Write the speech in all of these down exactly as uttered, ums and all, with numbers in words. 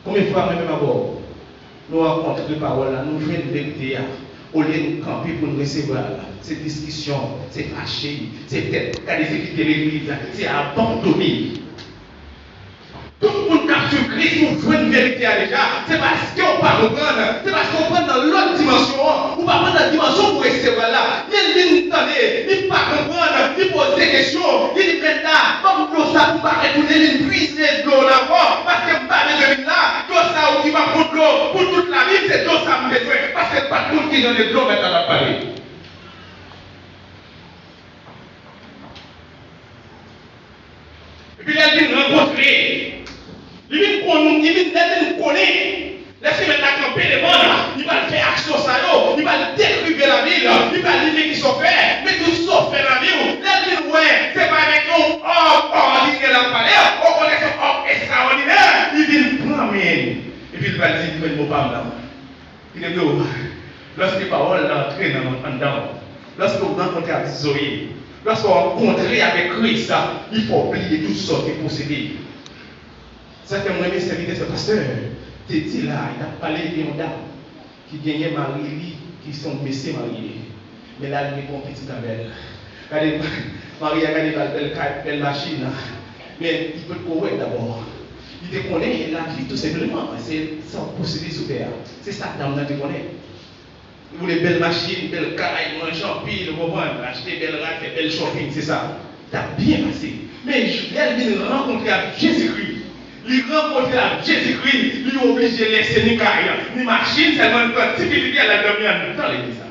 Konbyen fwa mwen menm avè w, nou rankontre pawòl la, nou jwenn verite a, olye n kanpe pou n resevwa l, se diskisyon, se fache, se tèt. Gade se kite legliz la, se abandone. Tout moun k ap swiv Kris, ou jwenn verite a deja. Se paske w pa konprann. Se paske w pran nan lòt dimansyon an. Ou pa pran nan dimansyon pou resevwa l la. Men l vin tande, li pa konprann, li poze kesyon, li di, "Men la, ban m dlo sa pou m pa retounen vin pwize dlo nan kò, paske m pa bezwen vin la. Dlo sa ou di m ap pran dlo pou tout lavi m, se dlo sa m bezwen, paske l pa t konn ki jan de dlo mèt la t ap pale." Epi lè l vin rankontre, li vin konn, li vin, lè l vin konnen, lè semèn la kanpe devan l, li pral fè aksyon sa yo, li pral dekrive lavi l, li pral di men ki sa w fè, men tout sa w fè nan vi w. Lè l vin wè se pa avèk yon òm òdinè l ap pale, okontrè se yon òm estrawòdinè, li vin pran men l. Epi l pral di, "Men mo pa m nan." Kite m di w, lòske pawòl la antre nan, anndan w, lòske w rankontre ak Zoe, lòske w rankontre avèk Kris, li fè w bliye tout sa w te posede. Sa fè m renmen sèvitè, se pastè te di la, li t ap pale de yon dam ki genyen mari li, ki se yon mesye marye. Men la, li gen yon pitit avè l. Gade, mari a gade ba l bèl kay, bèl machin. Men li potko wè dabò. Li te konnen lavi tou senpleman, se sa w posede sou tè a. Se sa dam nan te konnen. Li vle bèl machin, bèl kay, manje anpil, ou konprann? Achte bèl rad, fè bèl shopping, se sa. T ap byen pase. Men lè l vin rankontre ak Jezikri, li rankontre ak Jezikri, li oblije lese ni kay, ni machin, sèlman li pran ti pitit li al al dòmi anndan legliz la.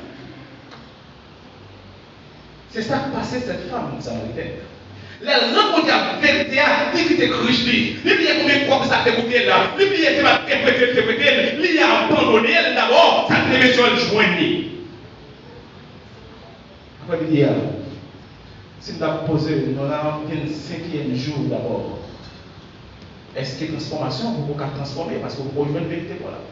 Se sa k pase sèt fanm samaritèn nan. Lè l rankontre ak verite a, li kite krich li. Li bliye konbyen kòb sa te koute l la. Li bliye se pa t te prete l te prete l. Li abandone l dabò. Sa k te bezwen l jwenn li. Apre videyo a, si m ta poze w, nou nan vennsenkyèm jou dabò, èske transfòmasyon poko ka transfòme paske w poko jwenn verite pa w la?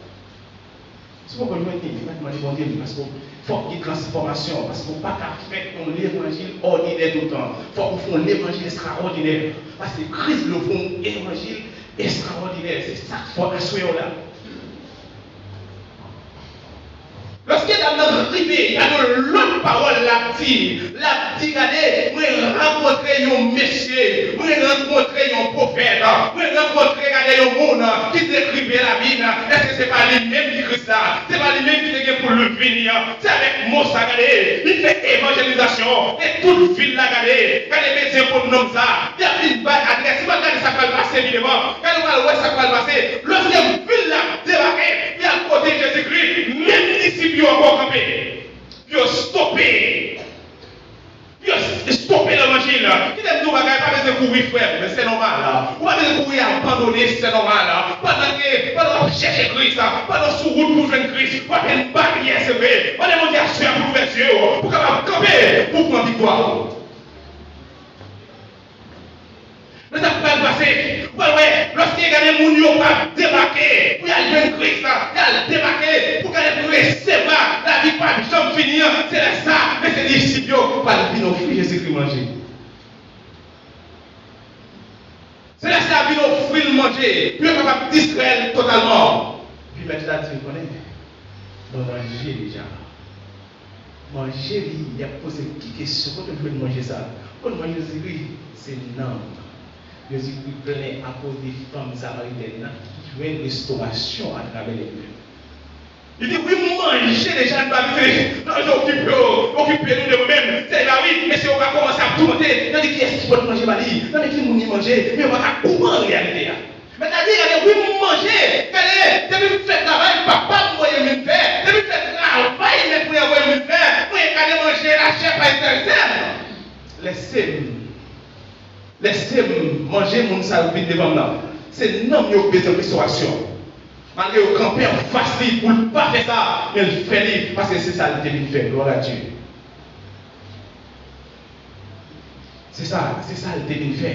Si w poko jwenn li, mèt mande Bondye li, paske fòk gen transfòmasyon, paske w pa ka fè yon levanjil òdinè toutan. Fòk ou fè yon levanjil estrawòdinè, paske Kris vle w fè yon evanjil estrawòdinè. Se sa k fò aswè w la. Lòske dam nan rive, gade yon lòt pawòl l ap di. L ap di, gade, mwen rankontre yon mesye, mwen rankontre yon pwofèt, mwen rankontre, gade, yon moun ki dekrive lavi m. Èske se pa li menm ki Kris la? Se pa li menm ki te gen pou l vini an? Se avèk mo sa, gade, li fè evanjelizasyon, e tout vil la, gade, gade bezwen pou nonm sa. Li ap vin bay adrès, li pral gade sa k pral pase pi devan. Gade, ou pral wè sa k pral pase. Lòske vil la ap debake, li al kote Jezikri, menm disip yo ankò kanpe. Yo stope. Yo s-, stope levanjil. Kite m di w bagay, pa bezwen kouri, frè m, se nòmal. Ou pa bezwen kouri abandone, se nòmal. Pandan ke, pandan w ap chèche Kris, pandan w sou wout pou jwenn Kris, w ap jwenn baryè, se vre. Mande Bondye aswè a pou l ouvè zye w, pou w kapab kanpe, pou w pran viktwa w. Men sa k pral pase, ou pral wè, lòske gade moun yo pral debake pou y al jwenn Kris la, y al debake pou gade pou resevwa lavi k p ap janm fini an, se lè sa, mesye disip yo pral vin ofri Jezikri manje. Se lè sa vin ofri l manje, pou yo kapab distrè l totalman. Epi mèt la di, konnen, mwen manje deja. Manje li, y ap poze l ki kesyon, kote w jwenn manje sa? Kote manje Jezikri? Se nanm. Jezikri plen akoz de fanm samaritèn nan ki jwenn restorasyon atravè lènmi. Li di, wi, m manje deja, n pa vin nan okipe yo, okipe nou de mwen menm. Se la, wi, mesye yo ka kòmanse ap toumante. Yo di, kiyès ki pot manje ba li? Nan men ki moun li manje? Men yo pa ka koupe an reyalite a. Mèt la di, gade, wi, m manje. Gade, depi m fè travay papa m voye m vin fè, depi m fè travay mèt mwen voye m vin fè, mwen gade manje lachè pa enterese m. Lèse m. Lèse m manje moun sa yo vin devan m nan. Se nanm yo k bezwen restorasyon. Malgre yo kanpe anfas li pou l pa fè sa, men l fè li, paske se sa l te vin fè. Glwa a Dye. Se sa, se sa l te vin fè.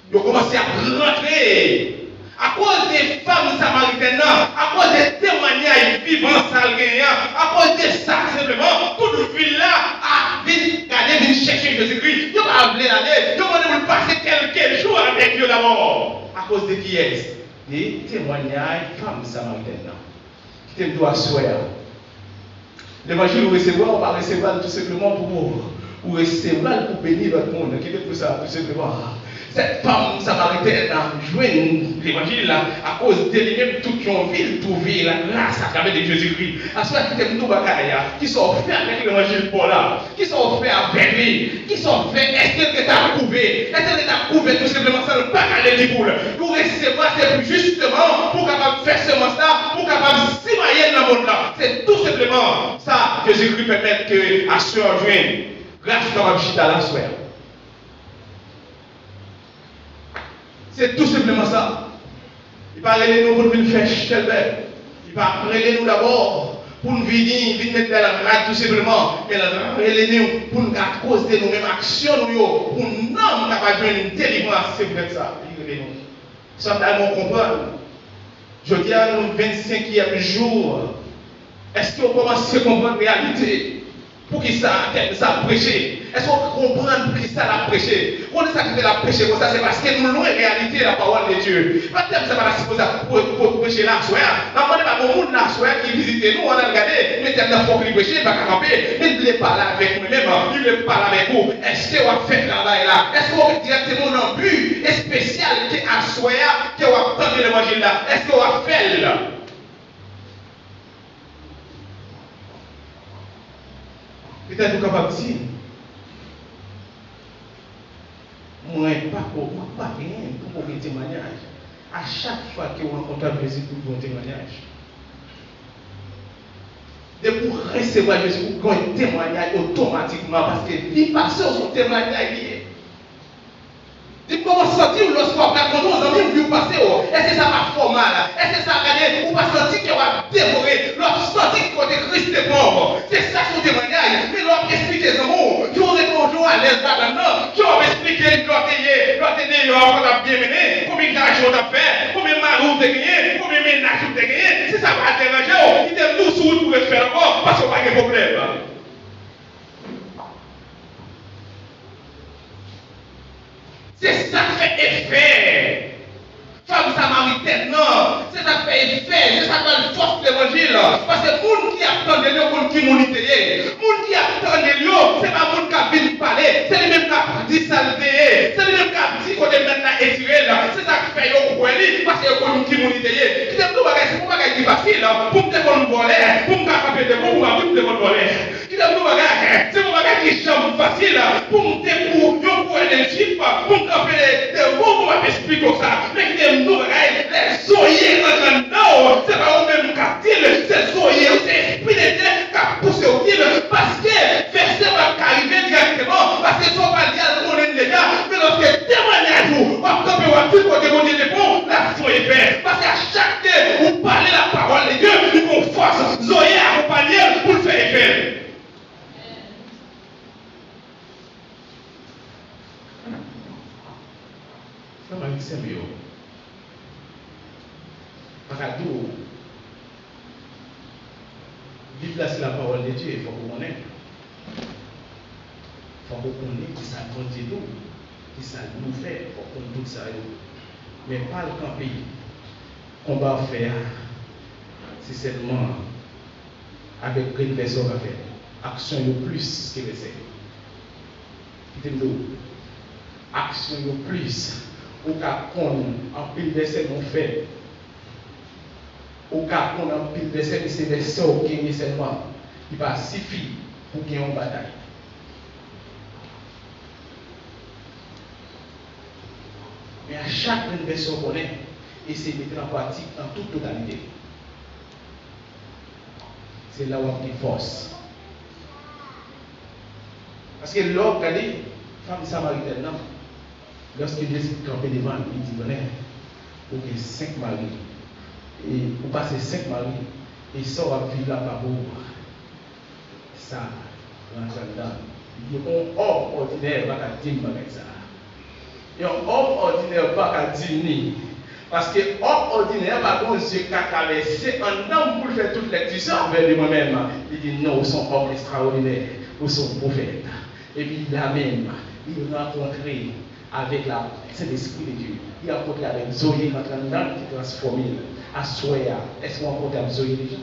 Yo kòmanse ap rantre. Akoz de fanm samaritèn nan, akoz de temwanyaj vivan sa l genyen an, akoz de sa, senpleman, tout vil la ap vin gade, vin chèche Jezikri. Yo pa vle l ale, yo mande pou l pase kèlke jou avèk yo dabò. Akoz de kiyès? de temwanyaj fanm samaritèn nan. Kite m di w aswè a. Levanjil ou resevwa, ou pa resevwa l tou senpleman pou ou. Ou resevwa l pou beni lòt moun. Kite m di w sa tou senpleman. Sèt fanm samaritèn nan jwenn levanjil la akoz de li menm tout yon vil twouve lagras atravè de Jezikri. Aswè a kite m di w bagay a. Kisa w fè avèk levanjil pa w la? Kisa w fè avèk li? Kisa w fè? Èske l gentan ap kouve? Èske l gentan ap kouve tou senpleman san l pa ka ale di pou l? Pou resevwa se pou jisteman pou w kapab fè semans la, pou w kapab simaye l nan mond lan. Se tou senpleman sa Jezikri pèmèt ke aswè w jwenn gras ou kapab chita la aswè a. Se tou senpleman sa. Li pa rele nou pou n vin fè chèlbè. Li pa rele nou dabò pou n vini, vin met bèl rad tou senpleman. Men l rele nou pou n ka koze nou menm aksyon nou yo, pou nanm kapab jwenn delivrans. Se poutèt sa li rele nou. Sa m ta renmen w konprann. Jodi a, nou vennsenkyèm jou. Èske w kòmanse konprann reyalite? Poukisa tèm sa ap preche? Èske w konprann poukisa l ap preche? Konnen sa ki fè l ap preche konsa, se paske nou lwen reyalite lapawòl de Dye. Pa tèm sa pa ta sipoze ap pre- pre- preche la aswè a. M ap mande pa gon moun la aswè a ki vizite nou, ann al gade, men tèm nan fòk li preche, li pa ka kanpe, men li vle pale avèk mwen menm, li vle pale avèk ou. Èske w ap fè travay la? Èske w dirèkteman nan bi espesyal ke aswè a, ke w ap tande levanjil la? Èske w ap fè l? Petèt ou kapab di, mwen pa ko, mwen pa genyen pou mwen gen temwanyaj. A chak fwa ke w rankontre ak Jezi, pou w gen yon temwanyaj. Depi w resevwa Jezi, ou gen yon temwanyaj otomatikman, paske vi pase w se yon temwanyaj li ye. Depi w santi w lòske w ap rakonte yon zanmi w vi w pase w, èske sa pa fè w mal? Èske sa gade ou pa santi kè w ap devore lè w ap santi ki kote Kris te pran w? Se sa se yon temwanyaj. Men lè w ap esplike zanmi w, jan w rete w, jan w alèz ladann nan, jan w ap esplike lè w te ye, lè w te deyò, w t ap byen mennen, konbyen gason w t ap fè, konbyen mari w te genyen, konbyen mennaj ou te genyen, si sa pa deranje w, kite m di w, si w ret pou w ret fè l ankò, paske w pa gen pwoblèm. Se sa k fè efè fanm samaritèn nan. Se sa k fè efè. Se sa k ba l fòs levanjil. Paske moun ki ap tande l yo konn ki moun li te ye. Moun ki ap tande l yo, se pa moun k ap vin pale. Se li menm k ap di sa l te ye. Se li menm k ap di kote mèt la etire l. Se sa k fè yo kwè li, paske yo konn ki moun li te ye. Kite m di w bagay, se pa yon bagay ki fasil pou m te konn vòlè, pou m ka kanpe devan pou m ap di m te konn vòlè. Kite m di w bagay, se yon bagay ki janm fasil pou m te pou yon kourè de jip, pou m kanpe devan w pou m ap esplike w sa. Men kite m di w bagay, lè Zoye rantre anndan w, se pa ou menm k ap di l, se Zoye w, se Espri de Dye k ap pouse w di l, paske vèsè pa t ka rive dirèkteman, paske si w pa li a, l konnen l deja, men lòske temwanyaj ou, w ap kanpe, w ap di kote Bondye te pran w, l ap fè efè, paske a chak ke ou pale lapawòl de Dye, li gon fòs, Zoye akonpanye l pou l fè efè l. Frè m avèk sè m yo, pa ka di w, Bib la se lapawòl de Dye, fòk ou konnen. Fòk ou konnen kisa Bondye di w, kisa l di w fè, fòk ou konn tout sa yo. Men pa al kanpe. Konba w ap fè a, se sèlman avèk grenn vèsè w ka fè l. Aksyon yo plis ke vèsè yo. Kite m di w, aksyon yo plis. Ou ka konn anpil vèsè men w fèb. Ou ka konn anpil vèsè men se vèsè w genyen sèlman. Li pa sifi pou gen yon batay. Men a chak grenn vèsè w konnen, eseye mete l an pratik an tout totalite. Se la w ap gen fòs. Paske lè w ap gade fanm samaritèn nan, lòske Jezi kanpe devan l, li di, konnen, ou gen senk mari, e ou pase senk mari, e sa w ap viv la pa pou ou. Sa rantre anndan l. Li di, yon òm òdinè pa ka di m bagay sa a. Yon òm òdinè pa ka di m li. Paske òm òdinè pa gon zye k ka travèse anndan m pou l fè tout lèkti sa a vè de mwen menm. Li di, non, ou se yon òm estrawòdinè. Ou se yon pwofèt. Epi la menm, li rankontre Avèk la, Sentespri de Dye. Li rankontre avèk Zoe, rantre anndan l, ki transfòme l. Aswè a, èske w rankontre ak Zoe deja?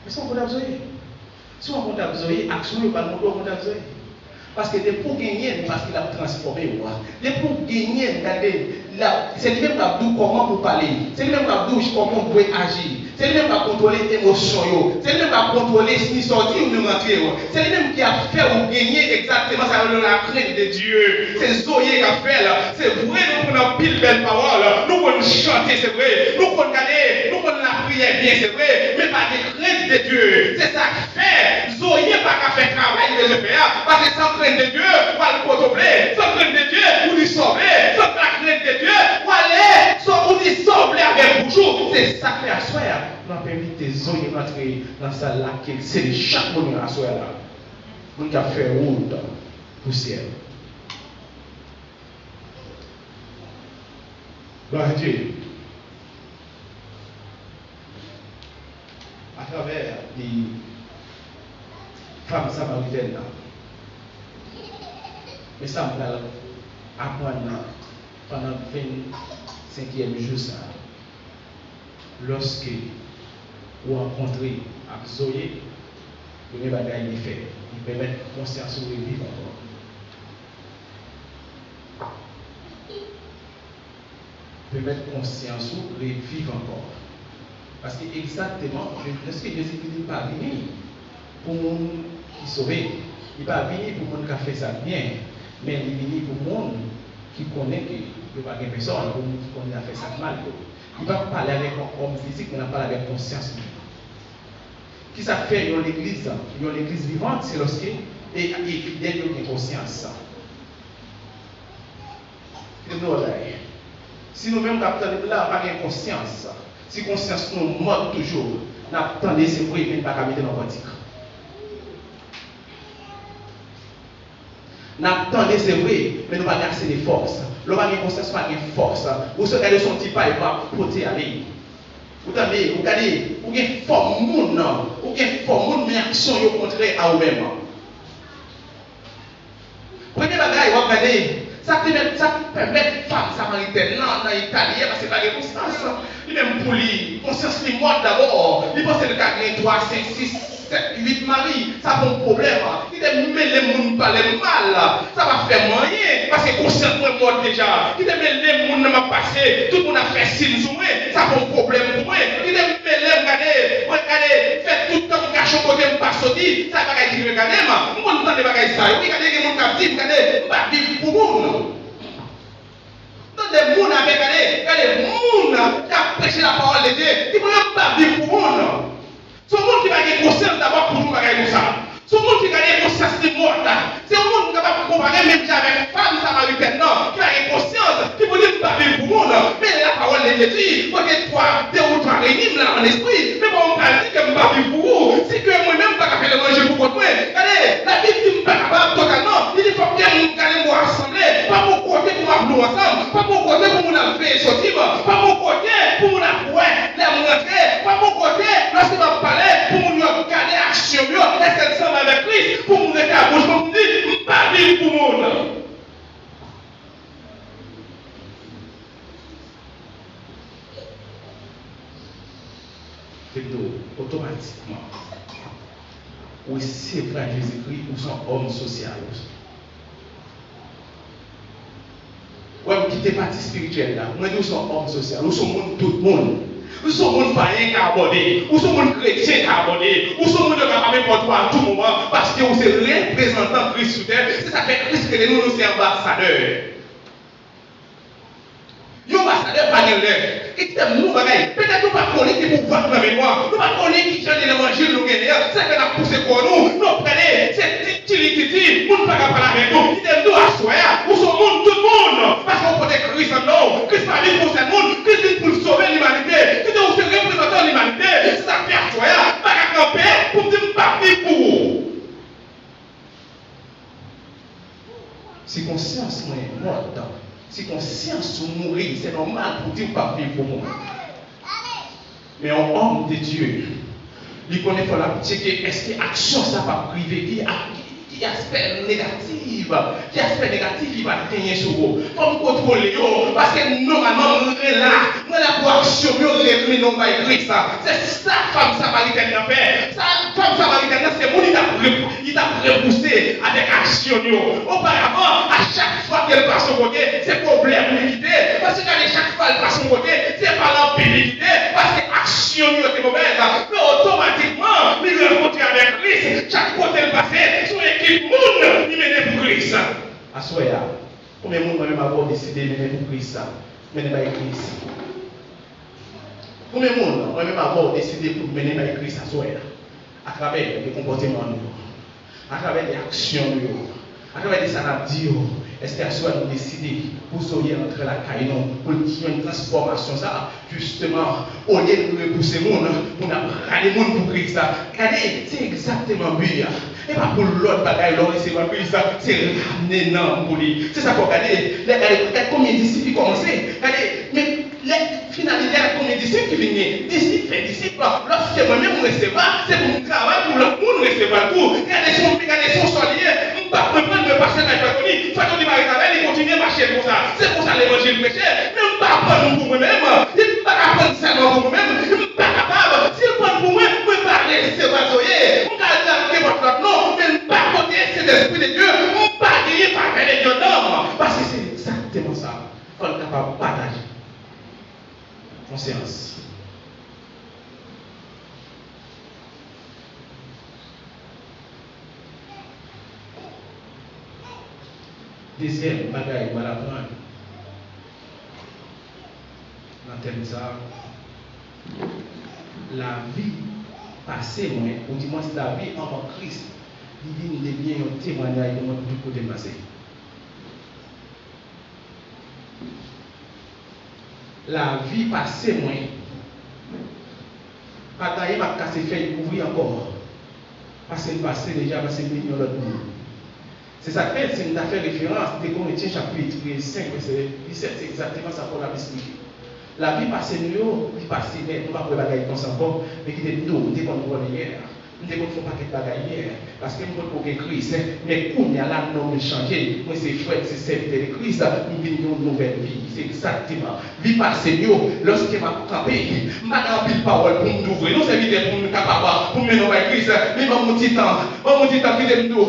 Èske w rankontre ak Zoe? Si w rankontre ak Zoe, aksyon yo pral montre w rankontre ak Zoe. Paske depi w genyen l, paske l ap transfòme w. Depi w genyen l, gade, l ap, se li menm k ap di w kòman pou w pale. Se li menm k ap di w kòman w dwe aji. Se li menm k ap kontwole emosyon yo. Se li menm k ap kontwole ni sòti ou ni rantre yo. Se li menm ki ap fè w genyen egzakteman sa yo rele la crainte de Dieu. Se Zoe k ap fè l. Se vre, nou konn anpil bèl pawòl. Nou konn chante, se vre. Nou konn gade, nou konn lapriyè byen, se vre. Men pa gen krent de Dye. Se sa k fè Zoe pa ka fè travay li bezwen fè a. Paske san krent de Dye, w al kote w vle. San krent de Dye, ou disòve. San la krent de Dye, w ale, so, ou di sa w vle avèk bouch ou. Se sa k fè aswè a, nou ap envite Zoe rantre nan sal la ke l sele chak moun yo aswè a la. Moun k ap fè wout pou syèl. Glwa a Dye. Atravè li, fanm samaritèn nan, men sa m pral aprann nan pandan vennsenkyèm jou sa a. Lòske ou rankontre ak Zoe, premye bagay li fè, li pèmèt konsyans ou reviv ankò. Pèmèt konsyans ou reviv ankò. Paske egzakteman, lòske Jezikri li pa vini pou moun ki sove, li pa vini pou moun k ap fè sa k byen, men li vini pou moun ki konnen ke yo pa gen pèsòn, pou moun ki konnen zafè sa k mal yo. Li p ap pale avèk yon òm fizik, men l ap pale avèk konsyans li. Kisa k fè yon legliz, yon legliz vivan, se lòske e, e fidèl yo gen konsyans. Kite m di w yon bagay. Si nou menm k ap tande m la pa gen konsyans, si konsyans nou mòd toujou, n ap tande se vre, men n pa ka mete l an pratik. N ap tande se vre, men nou pa gen ase de fòs. Lè w pa gen konsyans, ou pa gen fòs. Ou se gade se yon ti pay w ap pote ale. Ou tande, ou gade, ou gen fòm moun, ou gen fòm moun, men aksyon yo kontrè a ou menm. Premye bagay, w ap gade, sa k te mèt, sa k pèmèt fanm samaritèn nan, nan eta li ye, paske l pa gen konsyans. Li menm pou li, konsyans li mòd dabò. Li panse l ka gen twa, senk, sis, sèt, uit mari. Sa pa yon pwoblèm. Kite m mele moun pale m mal. Sa pa fè m anyen, paske konsyans mwen mòd deja. Kite m mele moun nan m ap pase, tout moun ap fè siy sou mwen. Sa pa yon pwoblèm pou mwen. Kite m mele m gade, mwen gade, fè tout tan m kache yon kote m pa soti. Sa bagay ki rive gade m. M konn tande bagay sa yo. Wi, gade, gen moun k ap di m, gade, m pa viv pou moun. Tande moun avè, gade, gade moun k ap preche la parole de Dieu, di moun yo m pa viv pou moun. Se yon moun ki pa gen konsyans dabò pou yon bagay konsa. Se yon moun ki gade konsyans li mòd. Se yon moun ki kapab konpare menm jan avèk fanm samaritèn nan, ki pa gen konsyans, ki pou di m pa viv pou moun. Men la parole de Dieu di, kote twa, de ou twa reyini, m la an espri. Men bon, m pral di ke m pa viv pou ou. Si ke mwen menm m pa ka fè levanjil pou kont mwen. Gade, Labib di m pa kapab totalman. Li di fòk ke m gade m wè asanble. Pa pou kote pou m ap lou ansanm. Pa pou kote pou moun ap veye soti m. Pa pou kote pou moun ap wè lè m rantre. Pa pou kote lòske m ap pale pou moun yo gade aksyon m yo. Èske l sanble avèk Kris? Pou moun rete abouch mwen pou m di m pa viv pou moun. Fè m di w, otomatikman, ou resevwa Jezikri, ou se yon òm sosyal. Wè, m kite pati espirityèl la. Mwen di w se yon òm sosyal. Ou se yon moun tout moun. Ou se yon moun payen ka abòde. Ou se yon moun kretyen ka abòde. Ou se yon moun yo kapab enpòte w a tou moman. Paske ou se reprezantan Kris sou tè. Se sa k fè Kris rele nou, nou se anbasadè. Yon anbasadè pa gen lè. Kite m di w bagay. Petèt nou pa konnen ki pouvwa nou nan men nou an. Nou pa konnen ki jan de levanjil nou genyen an. Se fè n ap pouse kò nou. Non, gade, se ti, ti li titi. Moun pa ka pale avèk nou. Kite m di w aswè a, ou se yon moun tout moun. Paske ou pote Kris anndan w. Kris pa vin pou sèl moun. Kris vin pou l sove limanite. Kite w se reprezantan limanite. Se sa k fè aswè a, m pa ka kanpe pou m di m p ap viv pou ou. Si konsyans mwen mòd, si konsyans ou mouri, se nòmal pou w di w p ap viv pou moun. Men yon òm de Dye, li konnen fò l ap tcheke èske aksyon sa p ap rive, ki, ak, ki, Ki aspè negatif, ki aspè negatif li pa t genyen sou ou? Fò m kontwole yo, paske nòmalman mwen la, mwen la pou aksyon m yo reflete non bay Kris. Se sa fanm samaritèn nan fè. Sa fanm samaritèn nan, se moun li t ap rep-, li t ap repouse avèk aksyon l yo. Oparavan, a chak fwa ke l pase yon kote, se pwoblèm li kite. Paske gade, chak fwa l pase yon kote, se pa lanpil li kite, paske aksyon l yo te movèz. Men otomatikman, li rankontre avèk Kris. Chak kote l pase, se yon ekip moun li mennen pou Kris. Aswè a, konbyen moun mwen menm avè w deside mennen pou Kris sa? Mennen bay Kris. Konbyen moun mwen menm avè w deside pou mennen bay Kris aswè a? Atravè de konpòteman nou yo, atravè de aksyon nou yo, atravè de sa n ap di yo, èske aswè a nou deside pou Zoe antre lakay nou, pou l jwenn transfòmasyon sa a? Jisteman, olye nou repouse moun, moun ap rale moun pou Kris la. Gade, se egzakteman bi a. E pa pou lòt bagay, lè w resevwa Kris la, se ramenn nanm pou li. Se sa fò w gade. Lè, gade, gade konbyen disip ki kòmanse. Gade, men lè finalite a, konbyen disip ki vin gen? Disip fè disip. Lòske mwen menm mwen resevwa, se pou m travay pou lòt moun resevwa l tou. Gade, se yon, gade, se yon sò li ye. M pa konprann, mwen pase bay Fatoni. Fatoni pa ret avè l, li kontinye mache konsa. Se konsa levanjil preche. Men m pa prann pou mwen menm. M pa ka prann sèlman pou mwen menm. M pa kapab. Si l prann pou mwen, mwen pa resevwa Zoe. M ka al nan nenpòt lòt non, men m pa pote Sentespri de Dye. M pa genyen favè de Dye nan m. Paske se egzakteman sa. Fò l kapab pataje. Konsyans. Dezyèm bagay m pral aprann nan tèm sa a, lavi pase mwen, oudimwens lavi anvan Kris, li vin debyen yon temwayaj pou mwen pou tout kote m pase. Lavi pase mwen. Pa t anyen m ap kase fèy kouvri ankò. Paske m pase deja, paske m vin yon lòt moun. Se sa k fè, si n ta fè referans, de Korentyen chapit senk, vèsè disèt, se egzakteman sa Pòl ap esplike. Lavi pase nou yo, li pase nèt, nou p ap wè bagay konsa ankò, men kite m di w, m te konn vòlè yè. M te konn fè yon pakèt bagay yè, paske m potko gen Kris, men kounye a la, non m chanje. Mwen se frè, se sèvitè de Kris, m vin gen yon nouvèl vi. Se egzakteman. Vi pase m yo, lòske m ap kanpe, m pa gen anpil pawòl pou m di w vre, non, sèvitè, pou m kapab, pou m mennen w bay Kris, men ban m yon ti tan, ban m yon ti tan, kite m di w.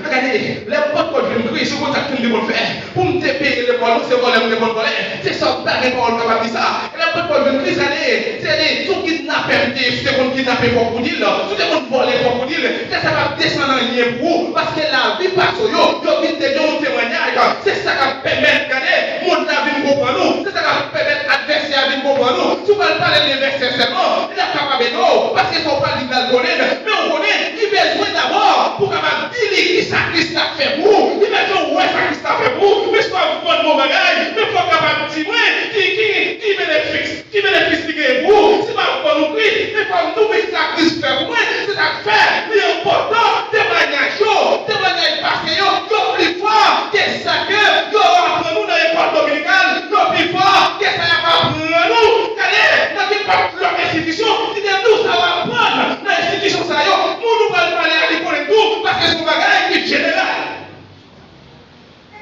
Gade, lè m potko jwenn Kris, ou konn sa k fè m te konn fè? Pou m te peye lekòl mwen, se vòlè m te konn vòlè. Se sa, m pa gen pawòl kapab di sa. Lè m potko jwenn Kris, gade, se de, si w kidnapè m te ye, si w te konn kidnape, fòk ou di l. Si w te konn vòlè, fòk ou di l. Kè sa p ap desann anyen pou ou, paske lavi pase w yo, yo vin dèyè yon temwayaj. Se sa k ap pèmèt, gade, mond la vin konprann ou. Se sa k ap pèmèt advèsè a vin konprann ou. Si w pral pale de vèsè sèlman, li t ap kapab ede w, paske sa w pral di pral konnen, men ou konnen, li bezwen dabò pou w kapab di li kisa Kris la fè pou ou. Li bezwen wè sa Kris la fè pou ou. Men si w ap vann m yon bagay, men fò w kapab di mwen ki, ki, ki benefis, ki benefis li genyen pou ou. Si m ap vann ou Kris, men fò m di w men sa Kris fè pou mwen. Se sa k fè li enpòtan, temwayaj yo, temwayaj pase yo, yo pli fò ke sa ke yo aprann nou nan lekòl dominikal, yo pi fò ke sa y ap aprann nou. Gade, nan nenpòt lòt enstitisyon, kite m di w sa w aprann nan enstitisyon sa yo, moun ou pral pale a li konnen tou, paske se yon bagay ki jeneral.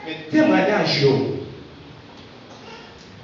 Men temwayaj yo,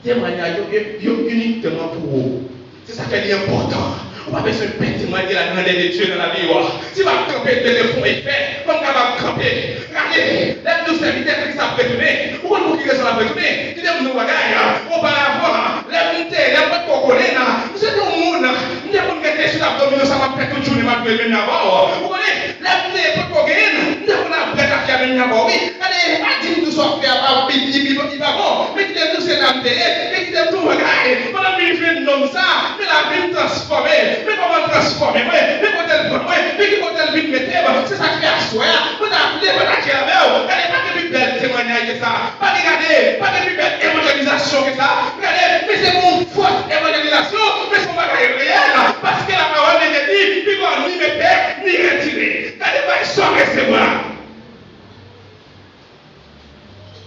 temwayaj yo, yo, yo inikteman pou ou. Se sa k fè li enpòtan. Ou pa bezwen pè temwanye la grandè de Dye nan lavi w. Si m ap kanpe, m bezwen fè yon efè. Fò m kapab kanpe. Gade, lè m di w sèvitè Kris ap retounen, ou konn pou ki rezon l ap retounen? Kite m di w bagay, oparavan, lè m te, lè m potko konnen, m se te yon moun, m te konn rete sou tab domino, sa m ap fè tout jounen, m ap jwe menm jan avè w. Ou konnen, lè m te potko genyen l, m te konn ap bwè kafe a menm jan avè w, wi. Gade, pa di m tou sa w ap fè a pa, li, li, li, li pa bon. Men kite m tou se la m te ye. Men kite m tou bagay. Pandan m vin jwenn nonm sa, men lavi m transfòme. Men kòman l transfòme mwen. Men kote l pran mwen. Men ki kote l vin mete m. Se sa k fè aswè a, mwen ta vle pataje avè w. Gade, pa gen pi bèl temwayaj ke sa. Pa gen, gade, pa gen pi bèl evanjelizasyon ke sa. Gade, men se pou yon fòs evanjelizasyon, men se yon bagay reyèl. Paske lapawòl de Dye di, pi bon ni mete, ni retire. Gade, bay sa w resevwa.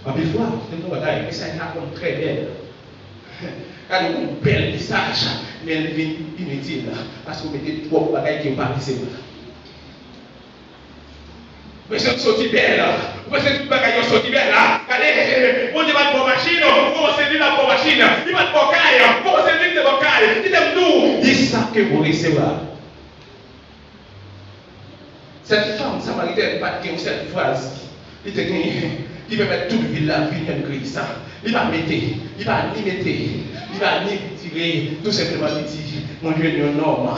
Anpil fwa, gen yon bagay, mesaj la konn trè bèl. Gade yon bèl mesaj, men li vin initil, paske w mete twòp bagay ke yo pa vle se vre. Ou bezwen soti bèl. Ou bezwen tout bagay yo soti bèl. Gade, Bondye pa t ba w machin, ou kòmanse viv ap ba w machin. Li pa t ba w kay, ou kòmanse viv te ba w kay. Kite m di w, di sa ke ou resevwa. Sèt fanm samaritèn pa t gen yon sèl fraz li te genyen ki pèmèt tout vil la vin jwenn Kris. Li pa mete, li pa ni mete, li pa ni retire. Tou senpleman, li di, mwen jwenn yon nonm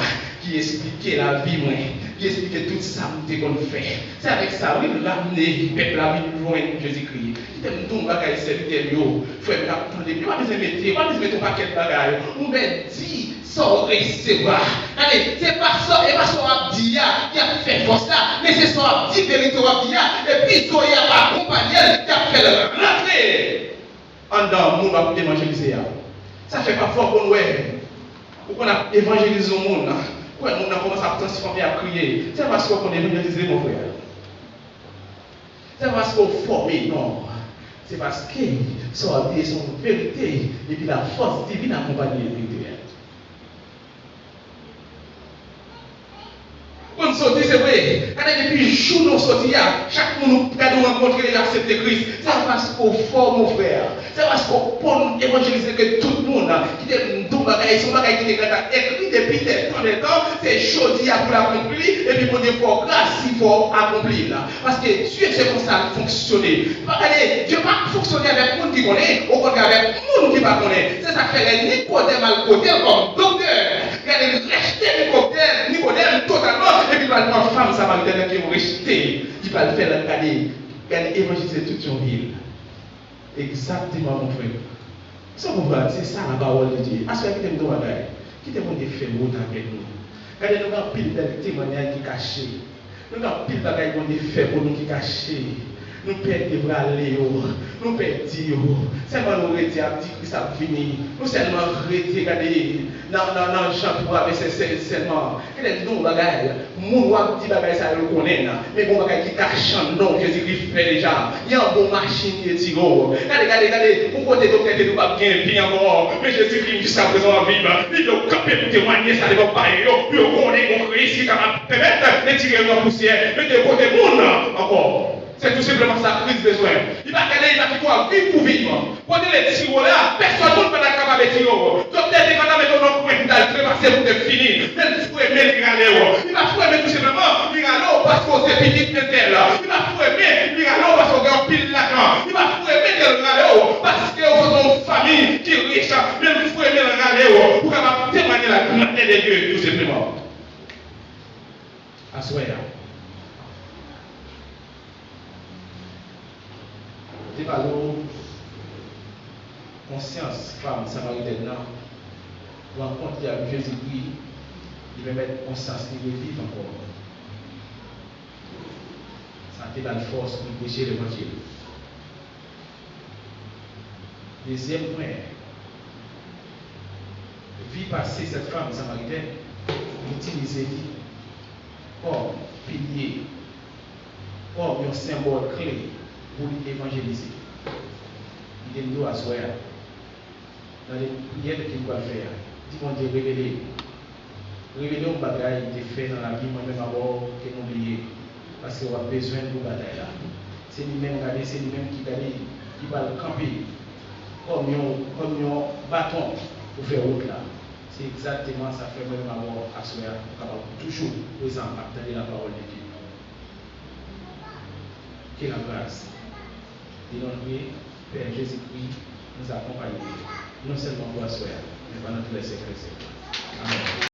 ki esplike lavi mwen, ki esplike tout sa m te konn fè. Se avèk sa, wi, l ramne pèp la vin jwenn Jezikri. Kite m di w yon bagay, sèvitè m yo, frè m k ap tande m, yo pa bezwen mete, yo pa bezwen mete yon pakèt bagay. Ou mèt di sa w resevwa. Gade, se pa sa, e pa sa w ap di a ki ap fè fòs la, men se sa w ap di, verite w ap di a, epi Zoe ap akonpanye l, ki ap fè l rantre anndan moun w ap evanjelize a. Sa fè pafwa w konn wè, ou konn ap evanjelize yon moun, ou wè moun nan kòmanse ap transfòme, ap kriye. Se paske w konn evanjelize, mon frè. Se paske w fòme, non. Se paske sa w ap di se yon verite, epi lafòs divin akonpanye verite a. Konn soti, se vre. Gade, depi jou nou soti a, chak moun ou gade, ou rankontre, li aksepte Kris. Se pa paske w fò, mon frè. Se paske w konn evanjelize ke tout moun. Kite m di w bagay, se yon bagay ki te gentan ekri depi dè tan dè tan. Se jodi a pou l akonpli, epi Bondye fè w gras, li fè w akonpli l. Paske Dye se konsa l fonksyone. Pa gade, Dye pa fonksyone avèk moun ki konnen, okontrè avèk moun ki pa konnen. Se sa k fè lè Nikodèm al kote l kòm doktè, gade, l rejte Nikodèm, Nikodèm totalman, epi l pral pran fanm samaritèn nan ki rejte, li pral fè l gade, gade evanjelize tout yon vil. Egzakteman, mon frè. Sa w konprann, se sa la pawòl de Dye. Aswè, kite m di w bagay. Kite Bondye fè wout avèk nou. Gade, nou gen anpil bèl temwayaj ki kache. Nou gen anpil bagay Bondye fè pou nou ki kache. Nou pè devwale yo. Nou pè di yo. Sèlman nou rete ap di Kris ap vini. Nou sèlman rete gade nan, nan, nan Jan twa vèsè sèz sèlman. Kite m di w bagay. Moun w ap di bagay sa yo konnen nan. Men gon bagay ki kache anndan w, Jezikri fè deja. Gen yon bon machin ki retire w. Gade, gade, gade, yon kote doktè te di w p ap gen vi ankò. Men Jezikri menm jiskaprezan w ap viv. Li di w kanpe pou temwaye sa devan payen yo, pou yo konnen gon Kris ki kapab pèmèt retire yo nan pousyè, mete yo kote moun ankò. Se tou senpleman sa Kris bezwen. Li pa gade, li pa kite w ap viv pou viv. Kote retire w la, pèsòn moun pa t ap kapab retire w. Doktè te gentan mete w nan kwen pou t al trepase pou te fini. Men l fremen, li rale w. Li pa fremen tou senpleman, li rale w paske w se pitit entèl. Li pa fremen, li rale w paske w gen anpil lajan. Li pa fremen ke l rale w paske w sot nan yon fanmi ki rich. Men l fremen, l rale w pou w kapab temwaye la grandeur de Dieu tou senpleman. Aswè a. Te pale w konsyans fanm samaritèn nan, rankont li ak Jezikri, li pèmèt konsyans li reviv ankò. Sa te ba l fòs pou l preche levanjil. Dezyèm pwen, vi pase sèt fanm samaritèn itilize li kòm pilye, kòm yon senbòl kle pou li evanjelize. Li te di w aswè a, nan priyè ke nou pral fè a, di Bondye revele, revele yon bagay li te fè nan lavi mwen menm avè w ke nou bliye, paske w ap bezwen l pou batay la. Se li menm, gade, se li menm ki, gade, ki pral kanpe kòm yon, kòm yon baton pou fè wout la. Se egzakteman sa k fè mwen menm avè w aswè a, nou kapab toujou prezan ap tande lapawòl de Dye. Que la grâce de notre Père Jésus-Christ nous accompagne, non seulement pour aswè a, men pandan tout lè syèk dè syèk.